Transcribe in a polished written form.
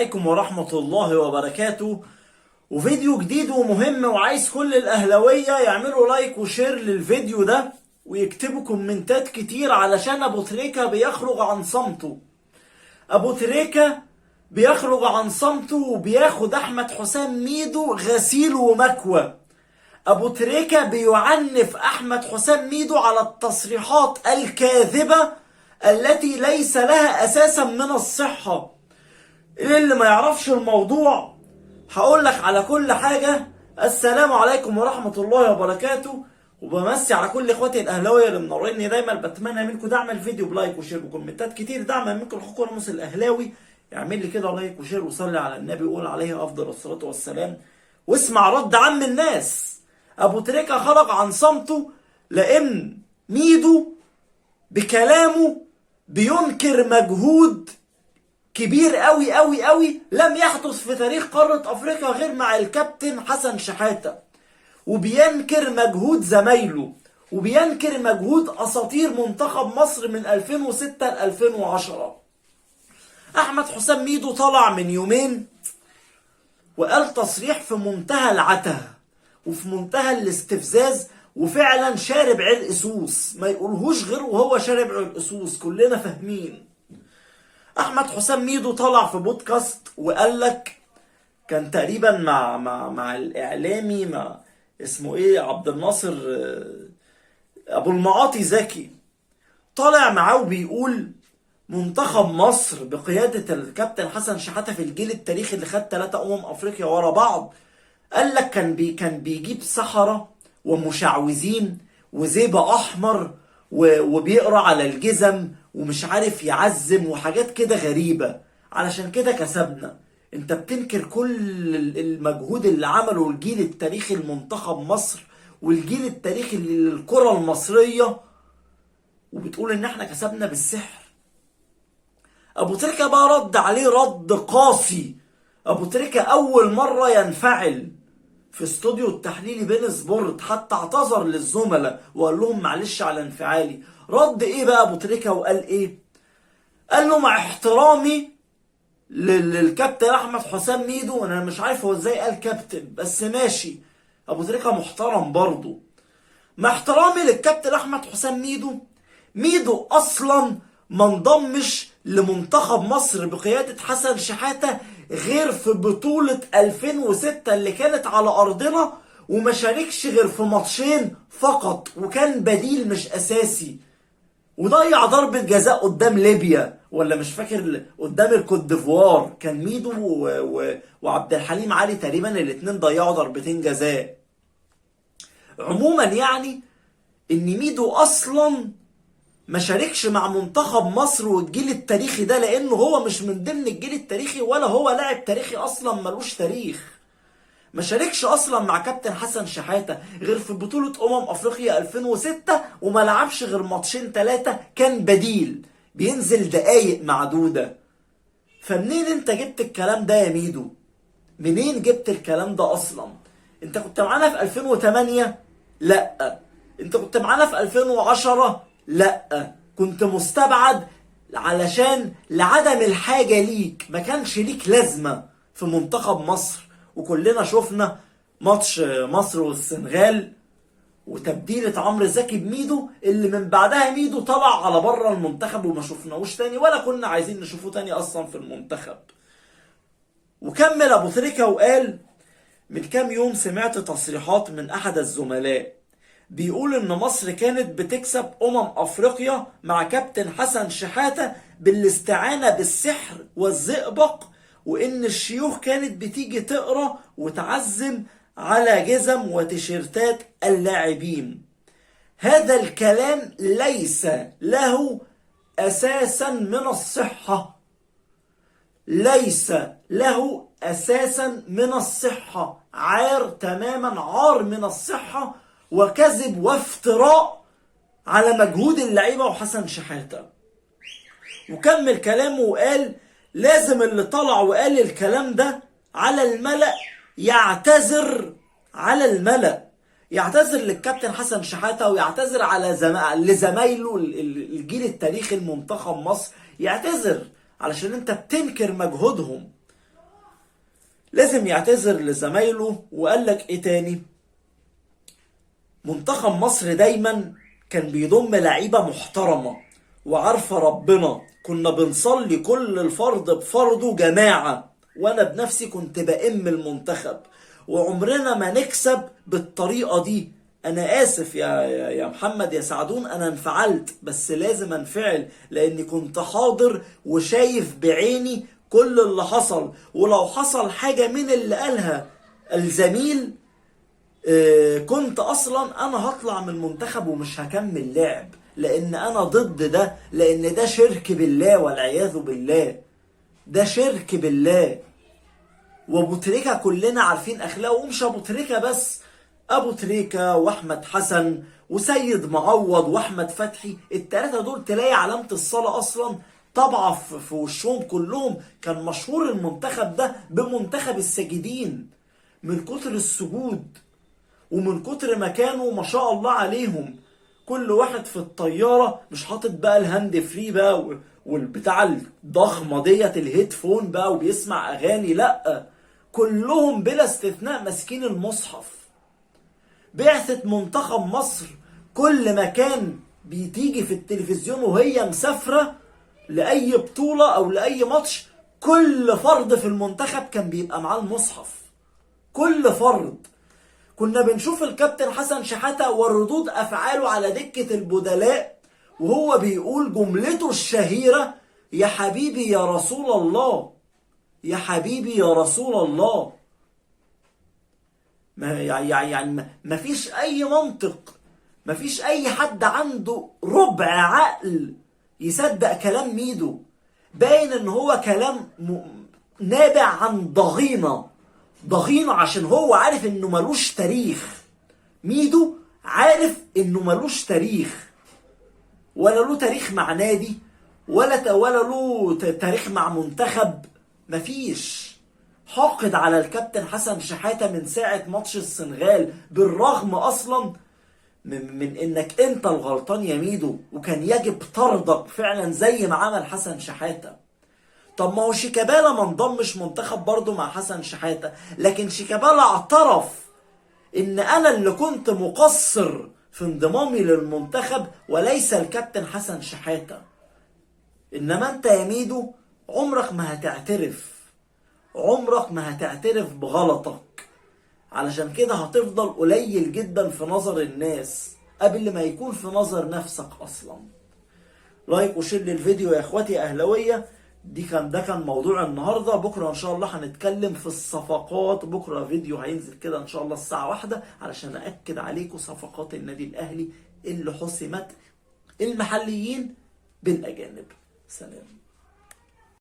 عليكم ورحمة الله وبركاته. وفيديو جديد ومهم، وعايز كل الأهلاوية يعملوا like و share للفيديو ده ويكتبوا كومنتات كتير، علشان أبو تريكة بيخرج عن صمته. أبو تريكة بيخرج عن صمته وبياخد أحمد حسام ميدو غسيل ومكوى. أبو تريكة بيعنف أحمد حسام ميدو على التصريحات الكاذبة التي ليس لها أساسا من الصحة. اللي ما يعرفش الموضوع هقول لك على كل حاجة. السلام عليكم ورحمة الله وبركاته، وبمسي على كل اخواتي الاهلاوية اللي منوريني دايما. بتمنى منكم دعم الفيديو ب like و share وكومنتات كتير، دعم منكم اخوكم راموس الاهلاوي. اعمل لي كده like و share وصلي على النبي وقول عليه افضل الصلاة والسلام، واسمع رد عم الناس. ابو تريكه خرج عن صمته لان ميدو بكلامه بينكر مجهود كبير قوي قوي قوي لم يحدث في تاريخ قارة افريقيا غير مع الكابتن حسن شحاتة، وبينكر مجهود زمايله، وبينكر مجهود اساطير منتخب مصر من 2006 ل 2010. احمد حسام ميدو طلع من يومين وقال تصريح في منتهى العته وفي منتهى الاستفزاز، وفعلا شارب عرق سوس، ما يقولهوش غير وهو شارب عرق سوس، كلنا فاهمين. احمد حسام ميدو طلع في بودكاست وقال لك، كان تقريبا مع الاعلامي مع اسمه ايه، عبد الناصر ابو المعاطي زكي، طالع معاه وبيقول منتخب مصر بقيادة الكابتن حسن شحاتة في الجيل التاريخي اللي خد 3 افريقيا ورا بعض، قال لك كان بيجيب سحرة ومشعوذين وزيبة احمر وبيقرا على الجزم ومش عارف يعزم وحاجات كده غريبة، علشان كده كسبنا. انت بتنكر كل المجهود اللي عمله الجيل التاريخي لمنتخب مصر والجيل التاريخي للكرة المصرية، وبتقول ان احنا كسبنا بالسحر. ابو تريكة بقى رد عليه رد قاسي. ابو تريكة اول مرة ينفعل في استوديو التحليلي بين سبورت، حتى اعتذر للزملاء وقال لهم معلش على انفعالي. رد ايه بقى ابو تريكة وقال ايه؟ قال له مع احترامي للكابتن احمد حسام ميدو، انا مش عارف هو ازاي قال كابتن بس ماشي، ابو تريكة محترم برضه. مع احترامي للكابتن احمد حسام ميدو، ميدو اصلا ما انضمش لمنتخب مصر بقيادة حسن شحاتة غير في بطولة 2006 اللي كانت على ارضنا، وما شاركش غير في ماتشين فقط، وكان بديل مش اساسي، وضيع ضربة جزاء قدام ليبيا ولا مش فاكر قدام الكوت ديفوار، كان ميدو وعبد الحليم علي تقريبا الاتنين ضيعوا ضربتين جزاء. عموما يعني ان ميدو اصلا ما شاركش مع منتخب مصر والجيل التاريخي ده لانه هو مش من ضمن الجيل التاريخي ولا هو لاعب تاريخي اصلا، ملوش تاريخ. ما شاركش اصلا مع كابتن حسن شحاتة غير في بطولة افريقيا 2006، وما لعبش غير ماتشين 3، كان بديل بينزل دقايق معدودة. فمنين انت جبت الكلام ده يا ميدو؟ منين جبت الكلام ده اصلا؟ انت كنت معانا في 2008؟ لا. انت كنت معانا في 2010؟ لا. كنت مستبعد علشان لعدم الحاجة ليك، ما كانش ليك لازمة في منتخب مصر. وكلنا شفنا ماتش مصر والسنغال وتبديلة عمرو زكي بميدو، اللي من بعدها ميدو طلع على بره المنتخب وما شفناهوش تاني ولا كنا عايزين نشوفه تاني اصلا في المنتخب. وكمل ابو تريكة وقال من كام يوم سمعت تصريحات من احد الزملاء بيقول ان مصر كانت بتكسب افريقيا مع كابتن حسن شحاتة بالاستعانة بالسحر والزئبق، وان الشيوخ كانت بتيجي تقرا وتعزم على جزم وتيشيرتات اللاعبين. هذا الكلام ليس له اساسا من الصحة، ليس له اساسا من الصحة، عار تماما، عار من الصحة، وكذب وافتراء على مجهود اللعيبة وحسن شحاتة. وكمل كلامه وقال لازم اللي طلع وقال الكلام ده على الملأ يعتذر، على الملأ يعتذر للكابتن حسن شحاتة، ويعتذر على لزمايله الجيل التاريخي المنتخب مصر، يعتذر علشان انت بتنكر مجهودهم. لازم يعتذر لزمايله. وقال لك ايه تاني؟ منتخب مصر دايما كان بيضم لعيبة محترمة وعارفة ربنا، كنا بنصلي كل الفرض بفرضه جماعة، وانا بنفسي كنت بأم المنتخب، وعمرنا ما نكسب بالطريقة دي. انا اسف يا محمد يا سعدون، انا انفعلت، بس لازم انفعل لاني كنت حاضر وشايف بعيني كل اللي حصل. ولو حصل حاجة من اللي قالها الزميل، كنت اصلا انا هطلع من المنتخب ومش هكمل لعب، لان انا ضد ده، لان ده شرك بالله والعياذ بالله، ده شرك بالله. وابو تريكة كلنا عارفين اخلاقه، ومش ابو تريكة بس، ابو تريكة واحمد حسن وسيد معوض واحمد فتحي، التلاتة دول تلاقي علامة الصلاة اصلا طبعة في وشهم كلهم. كان مشهور المنتخب ده بمنتخب الساجدين من كتر السجود ومن كتر ما كانوا ما شاء الله عليهم. كل واحد في الطيارة مش حاطط بقى ال hand free بقى والبتاع الضخمة ديت ال headphone بقى وبيسمع أغاني، لأ، كلهم بلا استثناء ماسكين المصحف. بعثة منتخب مصر كل ما كان بتيجي في التلفزيون وهي مسافرة لأي بطولة أو لأي ماتش، كل فرد في المنتخب كان بيبقى معاه المصحف، كل فرد. كنا بنشوف الكابتن حسن شحاتة وردود أفعاله على دكة البدلاء وهو بيقول جملته الشهيرة: يا حبيبي يا رسول الله، يا حبيبي يا رسول الله. ما يعني ما فيش أي منطق، ما فيش أي حد عنده ربع عقل يصدق كلام ميدو. باين إن هو كلام نابع عن ضغينة، ضغينة، عشان هو عارف إنه ملوش تاريخ. ميدو عارف إنه ملوش تاريخ، ولا له تاريخ مع نادي، ولا له تاريخ مع منتخب، مفيش. حاقد على الكابتن حسن شحاتة من ساعة ماتش السنغال، بالرغم أصلا من إنك أنت الغلطان يا ميدو، وكان يجب طردك فعلا زي ما عمل حسن شحاتة. طب ما هو شيكابالا ما انضمش منتخب برضه مع حسن شحاتة، لكن شيكابالا اعترف إن أنا اللي كنت مقصر في انضمامي للمنتخب وليس الكابتن حسن شحاتة. إنما أنت يا ميدو عمرك ما هتعترف، عمرك ما هتعترف بغلطك، علشان كده هتفضل قليل جدا في نظر الناس قبل ما يكون في نظر نفسك أصلا. like و share للفيديو يا اخواتي اهلاويه. ده كان موضوع النهارده. بكره ان شاء الله هنتكلم في الصفقات، بكره فيديو هينزل كده ان شاء الله الساعة 1 علشان اكد عليكم صفقات النادي الاهلي اللي حسمت المحليين بالاجانب. سلام.